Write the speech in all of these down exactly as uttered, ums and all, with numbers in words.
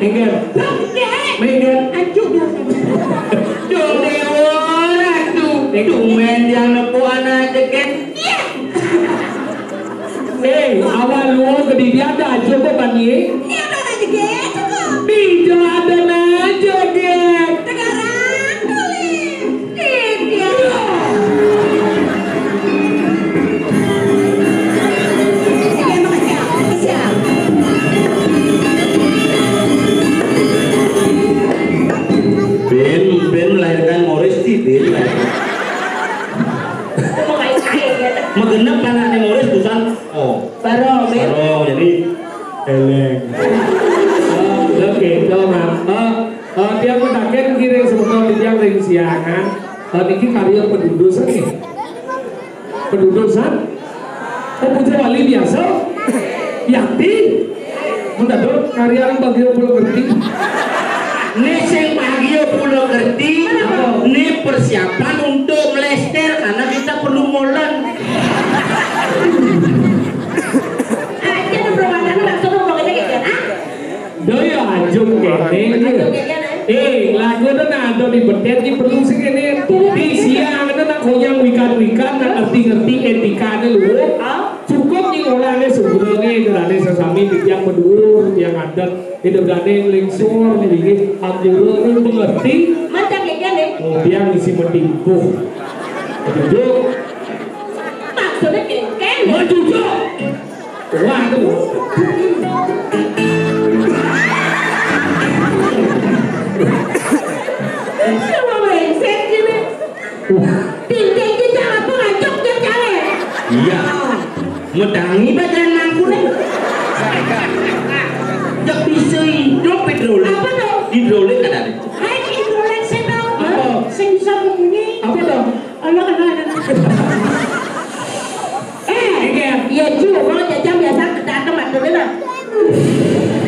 Minggir. Minggir. Aduh, Dewa Ratu. Tumben dia nepuk anak jeget. Iya. Eh, awak lu ke dia ada aja kok, Bani. Ini ada anak jeget, kok. Tidak ada anak jeget. Sekarang, tulis. Ben, ben melahirkan Morris sih, ben melahirkan. Magenep anaknya Morris bukan. Oh. Baru, ben. Baru, jadi eleng. Oh, oke, coba. Oh, oh, tiang mentaken kiring sebentar di tiang ring siangan. Oh, niki karya pedudusan nih. Pedudusan. Oh, puja wali biasa. Yakti. Mendadak karya yang bagi belum ngerti. Ini sing bagi belum ngerti. Ini persiapan untuk melester karena kita perlu molen. Aja perbuatan maksud ngomongnya kayak gini. Doyo ajung kene. Eh, lagu tu nak ada di betet ni perlu sing kene. Di siang tu nak koyang wikan-wikan, nak ngerti-ngerti etika ni lu. Cukup ni orang ni sebenarnya ni ada sesami di tiang berduur, tiang adat. Hidup gandeng lingsur ni dikit. Ampura ni mengerti. Macam kayak gini. Kemudian isi mendingkuh. Duduk. Maksudnya kayak gini. Maju, Cok. Waduh. Sama brengsek gini. Tinting kita apa ngajak dia cewek? Iya. Medangi badan mangku nih. Gak bisa hidup hidrolik. Apa tuh? Hidrolik ada nih. Hai, hidrolik saya tahu. Apa? Saya bisa begini. Apa tuh? Anak-anak. Eh, iya juga, kalau jajan biasa kita ada maksudnya lah.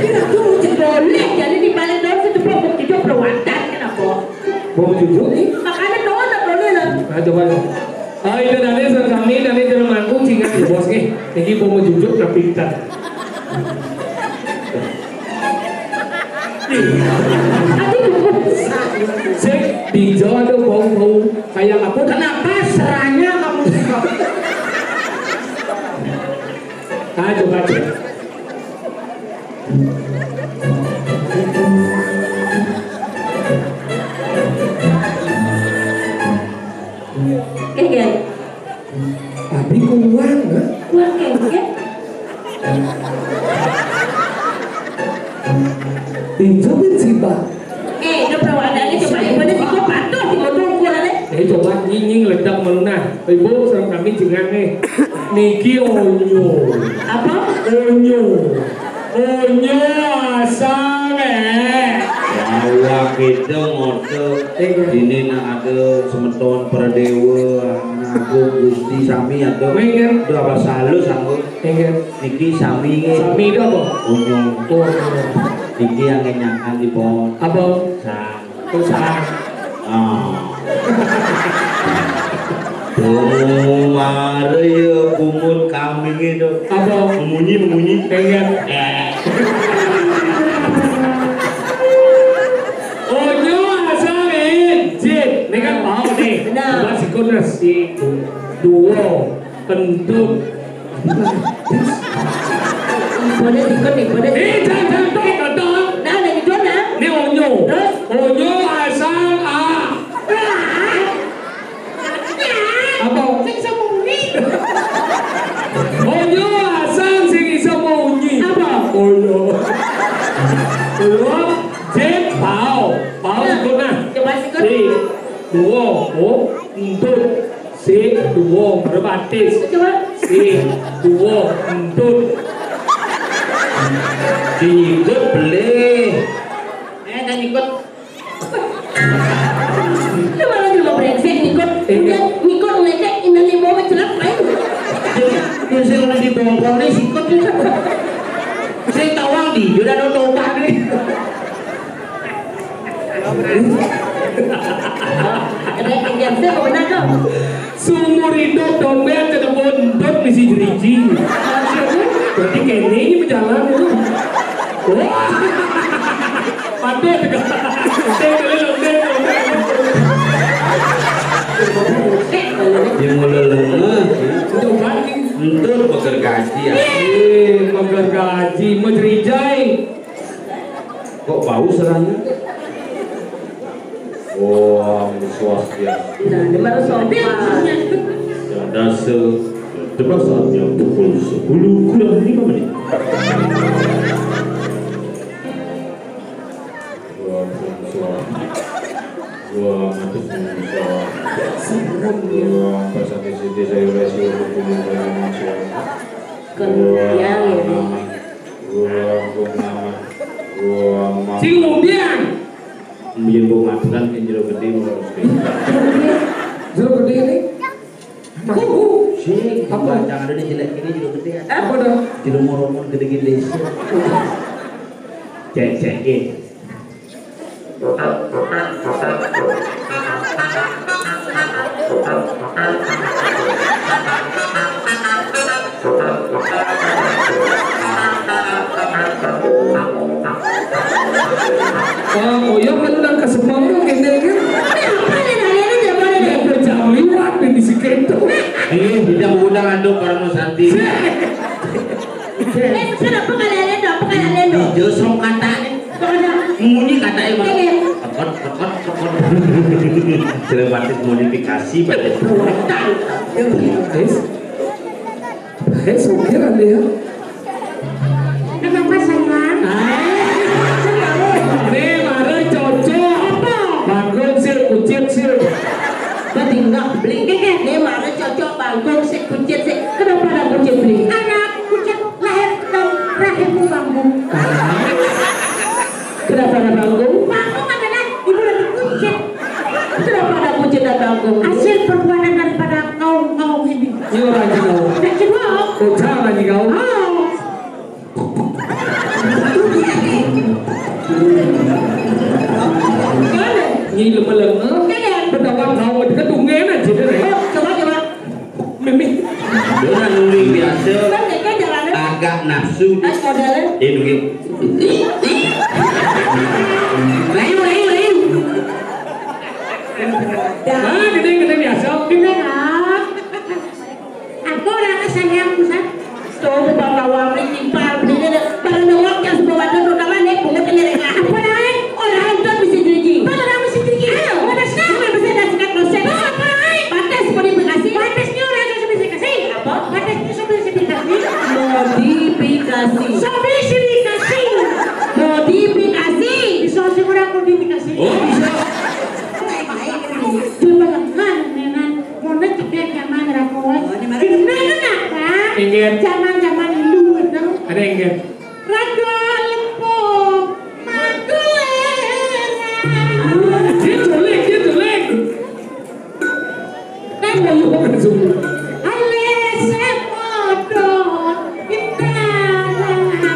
Kita tuh jeboleh, jadi di balik daun itu pun hidup berwadah, kenapa? Bau cucuk nih? Makanya doa tak boleh lah. Nah, coba dong. Ah, itu dari sang kami, dari dalam aku, cingat di bos nih. Ini bau cucuk, tapi kita. Aduh, sik, di Jawa tuh bau-bau kayak apa? Kenapa seranya kamu suka? Ah, coba cek. Iya. Tapi kuat, ha? Kuat kengkek. Tinjau pun sih, Pak. Eh, udah perawatannya coba ibu nih, kok patuh, kok tungkul, eh. Eh, coba nyinging ledak melunah. Ibu, serem kami jengang nih. Niki onyo. Apa? Onyo. Onyo asang, eh. Wah, kita ngote. Ini nak ada semeton Pradewa, anak aku Gusti sami ada. Wih, kan? Udah apa salus aku? Iya. Niki sami nggih. Sami itu apa? Onyo. Oh, iya. Niki yang ngenyakan di pohon. Apa? Sang. Terus sang. Ah. Bungu mare ya bungut kambing itu. Apa? Memunyi, memunyi. Iya. Eh. Onyo asal, eh, jit. Ini kan mau nih. Nah. Coba sikut nasi. Dua. Kentut. Boleh sikut nih, boleh. Eh, jangan, jangan, jangan, jangan. Nah, lagi dua, nah. Ini onyo. Terus? Onyo asal A. Apa? Sing sembunyi. Onyo asal sing iso munyi. Apa? Onyo. Dua, jit, pao. Pao sikut, nah. Coba sikut. Si, dua, oh, entut. Sik, dua, berbatis. Coba. Sik, dua, entut. Diikut beli. Eh, dan ikut. Lu malah juga brengsek, ngikut. Iya. Udah, ngikut, ngecek, ini nih, bawa celak, main. Terus, terus yang udah dibongkor nih, sikut juga. Saya tawang di, udah ada tobat nih. Ada yang saya mau benar dong. Seumur hidup dompet ketemu entut misi jeriji. Berarti kene ini berjalan ya. Wah. Aduh, tegak. Dia mulu lengeh. Untuk balik. Untuk begergaji ya. Eh, begergaji, mencerijai. Kok bau serangnya? Om Swastiastu. Nah, dia baru sopan. Sudah se-, tepat saatnya pukul sepuluh kurang lima menit. Om Swastiastu. Om Swastiastu. Om Prasasti Siddhi Sayur Resi Hukum Manusia. Kemudian ya. Om Sing kemudian. Mbiyen mbok maduran ning jero gedhe ngono. Jero gedhe ini? Sing apa? Jangan ada jelek ini jero gedhe. Apa dah? Jero moromon gedhe-gedhe. Cek, cek, eh. Wah, Oyo kan nang kesempatan kene kan. Apa nih, nanya lu tiap hari nih? Ya, udah jam liwat nih di si Kento. Eh, tidak mau udah ngaduk orang Nusanti. Eh, kenapa kalian itu? Apa kalian itu? Josong katanya. Munyi katanya, Bang. Iya. Tekot, tekot, tekot. Telematis modifikasi pada. Guys, guys, oke lah dia. Kenapa, sayang? Ah, ini mara cocok. Apa? Bagong sih, kucit sih. Batinggal beli. Ini mara cocok, bagong sih, kucit sih. Kenapa ada kucit beli? Anak kucit lahir dan rahimmu bangkung. Kenapa ada bangkung? Bangkung adalah ibu dari kucit. Kenapa ada kucit dan bangkung? Hasil perbuatan daripada kaum-kaum ini. Ini orang di kaum. Dan kedua, oh, cara di kaum. Oh. Ini lemah-lemah. Kalian. Pendapat kaum itu tungguin aja deh. Oh, coba, coba. Mimi. Ora nuli biasa. Kan dia kan jalannya. Agak nafsu. Kan modelnya. Eh, nuli. Layu, layu, layu. Nah, gede, gede biasa. Gede, ah. Aku orangnya sayang, Ustaz. Tuh, bang lawang, ini, pal, ini, ini. Barang doang yang sebuah badan, terutama nih, bunga, ini, ini. Apa namanya? Orang nonton bisa jadi. Orang bisa jadi. Ayo, mana sih? Mana bisa ada sikat dosen? Apa namanya? Pantes modifikasi. Pantes ini orang yang bisa kasih. Apa? Pantes ini sobi modifikasi. Modifikasi. Sobi modifikasi. Modifikasi. Bisa sih orang modifikasi. Oh, bisa. Coba lengan, menan. Mona cedek zaman rapoan. Oh, ini mana? Gimana, Kak? Inggih. Zaman-zaman dulu, gitu. Ada inggih. Raga lempung, magelang. Dia tulik, dia tulik. Kan ayo, kan semua. Alis semodo, gimana?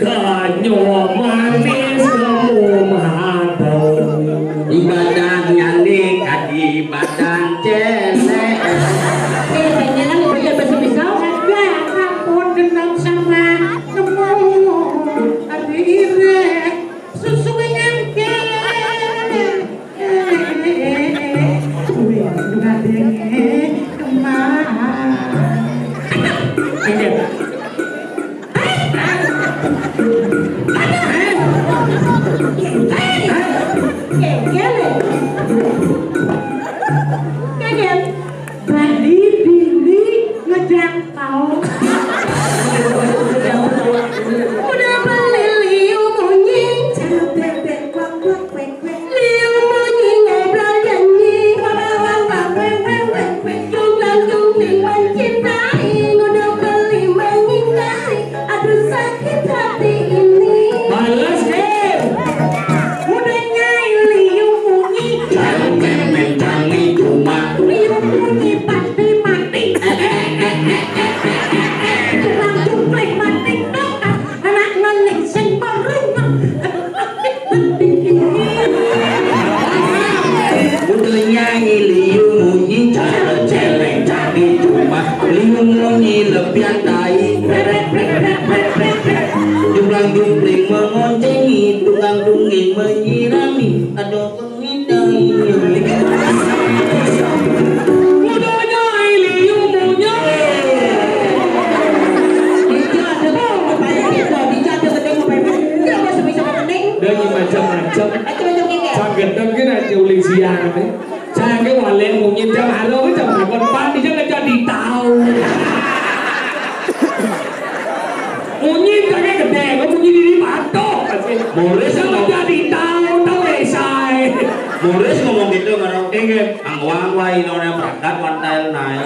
Kanyo manis kamu. Mengoncengi, tunggang tungging, menyirami, ada pengitainya. Mudanya iliu munya. Dia ada mau bertanya kita, dia ada ketemu Pepe. Dia masih bisa mengening. Dan macam-macam. Macam-macam kita. Cang gendeng kan aja ulih siang, eh. Cang ke wale munyi jam haro ke jam takon pan dia ngejar di tau. Munyi cang ke gede, kok munyi diri batok, kasih. Morris Dia ngomong ngejar di tau, tau esai. Morris ngomong gitu, ngono. Ingat. Angwang wai nona berangkat wantail naik.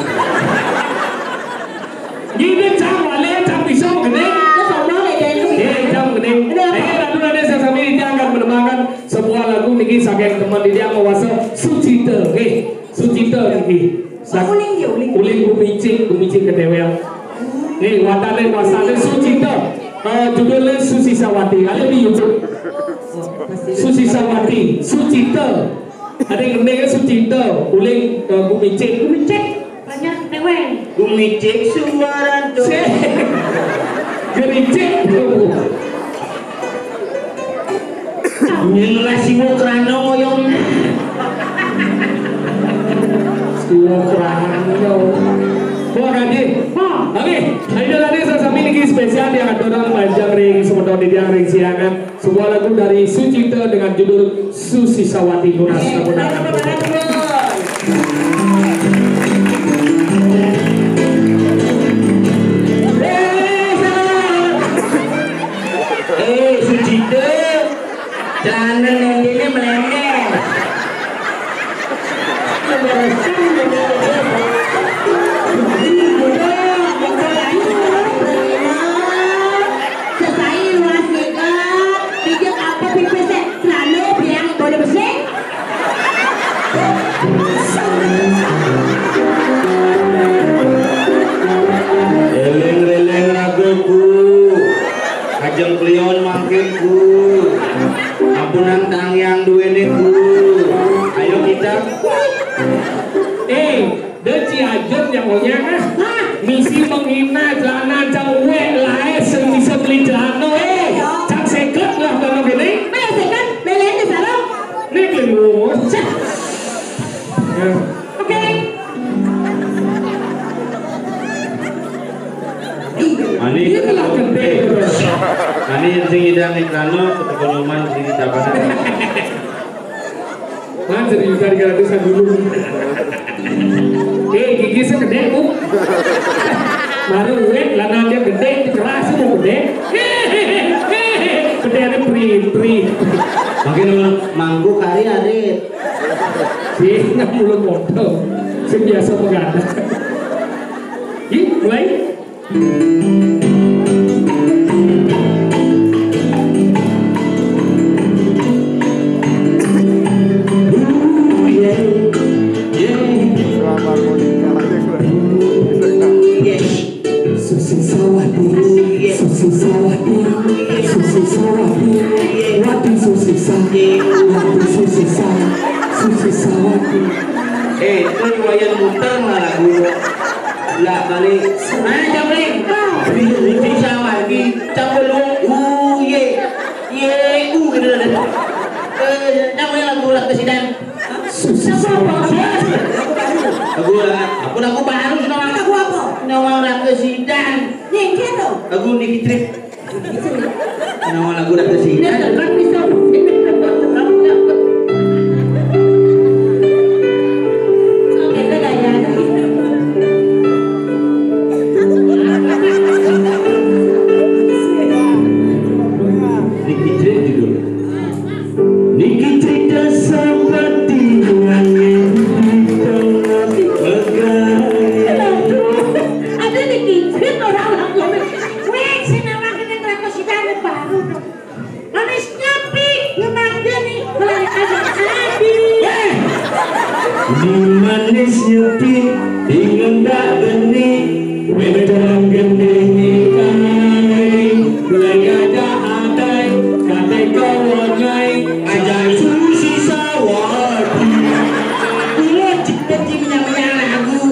Gini cang wale, cang pisau gede. Terus apa lagi? Eh, cang gede. Kenapa? Eh, lalu ada sesami dia akan menemukan sebuah lagu niki saking teman dia mawasa Sucita. Eh, Sucita niki. Sa- Uling dia, uling. Uling Gumicik, Gumicik kedewel. Nih, watane wasane Sucita. Eh, judulnya Susi Sawati. Ada di YouTube. Susi Sawati, Sucita. Ada yang ngening Sucita, uling eh, Gumicik. Gumicik, banyak teweng. Gumicik suaran tuh. Sih. Gericik. Nyelah siwo kerana ngoyong. Siwo kerana. Wah, kaji. Oke, ayo tadi sesami niki spesial yang aturang panjang ring semeton di tiang ring siangan. Sebuah lagu dari Sucita dengan judul Susi Sawati Nunas. Tepuk tangan. Eh, Sucita. Celana nendene melendeh. Sesai luas nika, pijak apa pipis teh? Selalu biang bodoh besing. Eleng-eleng ragaku. Kajeng kliwon mangkin, Bu. Ampunang tangyang duwene, Bu. Ayo kita. Eh, de Cianjur yang punya ah. Misi menghina celana cang uwe lae sing bisa beli celana eh. Cang seket lah kalau gini. Ayo seket, belain di sarung. Ini belum. Oke. Ani, Ini telah gede. Ani yang sing idang iklano, ketemu nyoman sing dapat. Man, serius dari gratis dulu. Eh, gigi segede, Bu. Baru wet, lah nanti gede, keras, Bu, gede. Gede ada pri, pri. Makin manggu kari arit. Sih, nggak mulut motor. Sing biasa pegadang. Ih, mulai. Susi Sawati, Susi Sawati, Susi Sawati, Wati Susi Sa, Wati Susi Sa, Susi Sawati. Eh, itu lumayan muter malah lagu. Lah balik. Mana jam ni? Susi Sawati, campur lu. Uye. Ye, u gitu deh. Eh, namanya lagu lah kesidan. Susi Sawati. Lagu lah, aku lagu baru sih nama. Lagu apa? Nama lah kesidan. Nih, gitu. Lagu Niki Trip. Nama lagu lah kesidan. Kan bisa. Oke, itu gaya. Niki Trip judul. Niki cerita seperti langit di tengah pegai. Ada di kincrit orang lakukan. Weh, sing nawakin yang rako si Dani baru dong. Manis nyapi, ngemang geni, balik aja tadi. Di manis nyepi, di ngendak geni, wedoran gendeng ikai, belaga atai, katai kawangai, ajai Susi Sawati. Kulo cepet nyamnya lagu.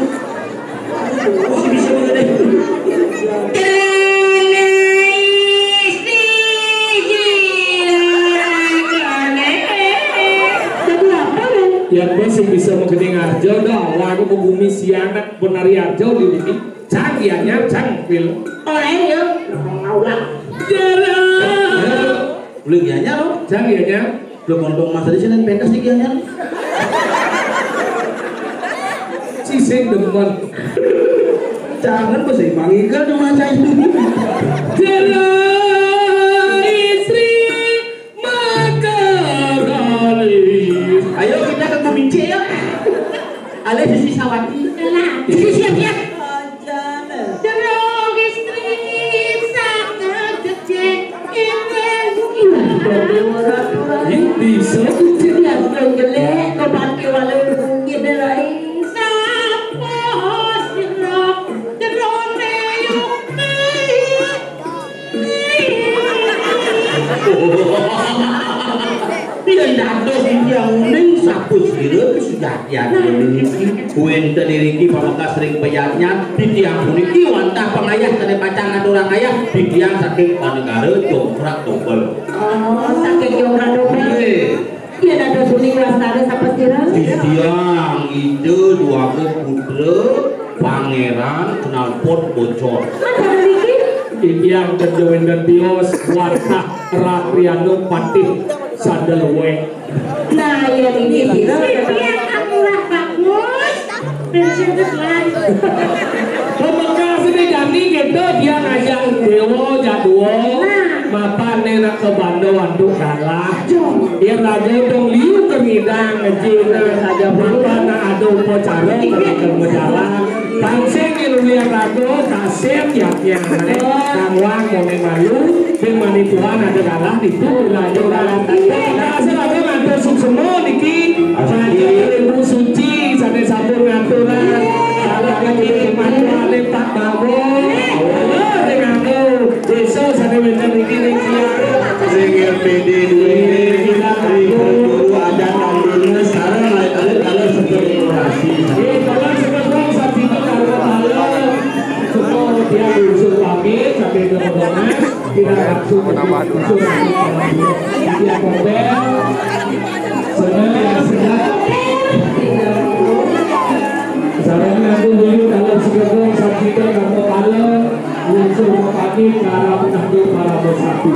Oh, bisa begitu. Kene istri Yén bos sing bisa magening arja, dah, aku bumi sianak penari arja di bumi. Cang, iya, nyar, cang, pil. Oleh, ya. Awak. Belum, iya, nyar, loh. Cang, iya, nyar. Belum, kontong mas tadi sih, pentas nih, iya, nyar. Si sing demen. Jangan, bos, emang ikan cuma saya. Jero istri Makarali. Ayo kita ke Gumincik ya. Alih Sisi Sawati. Lah, Sisi siap-siap. Jero istri sangat kecil. Ini bisa. Dia jelek, kau pakai walau mungkin lain. Sapa sira jerone yuki? Yen dados tiyang uning sapuh sira kesujatian niki. Wenten iriki pamekas ring peyatnyan titiang puniki wantah pangayah sane pacang aturang ayah titiang saking negara Jongkrak Dobel. Oh, saking Jongkrak Dobel. Nggih. Yen dados uning wastane sapa sira? Titiang Ida Dwaga Putra Pangeran Knalpot Bocor. Mangkana niki? Titiang Tejo Wenden Tios, wantah Ratriano Patih Sandal Wek. Nah, yen iki sira Titiang Amurah Bagus. Bensin wis laris. Pamekasne jani kita dia ngajak dewa jadwa. Nah. Mapan nek ke Bando waduk kalah. Yen raga dong liu ke ngidang ngejina saja mapan nak ada upacara ke dalam jalan. Tansing yen ulian raga kasep ya ya. Kang Wang mau malu, sing mani tuan ada kalah itu raga kalah. Kasep raga ngatur suksema niki. Matur Ibu Suci sane sampun ngaturang. Salah lagi matuane Pak Bawo. Halo, sing ngaku. Desa sane wenten niki ning siang. Sing R P D duwe, Ibu Guru adat kang dene sareng alit-alit karo seperti orasi. Nggih, tolong seperti satu karo kepala. Semua dia unsur pamit sampai ke Mas. Tidak langsung ke Mas. Dia Kombel. Senang ya, senang. Sarana aku dulu kalau sekedar sakit kamu pala, unsur pamit para penantu para bersatu.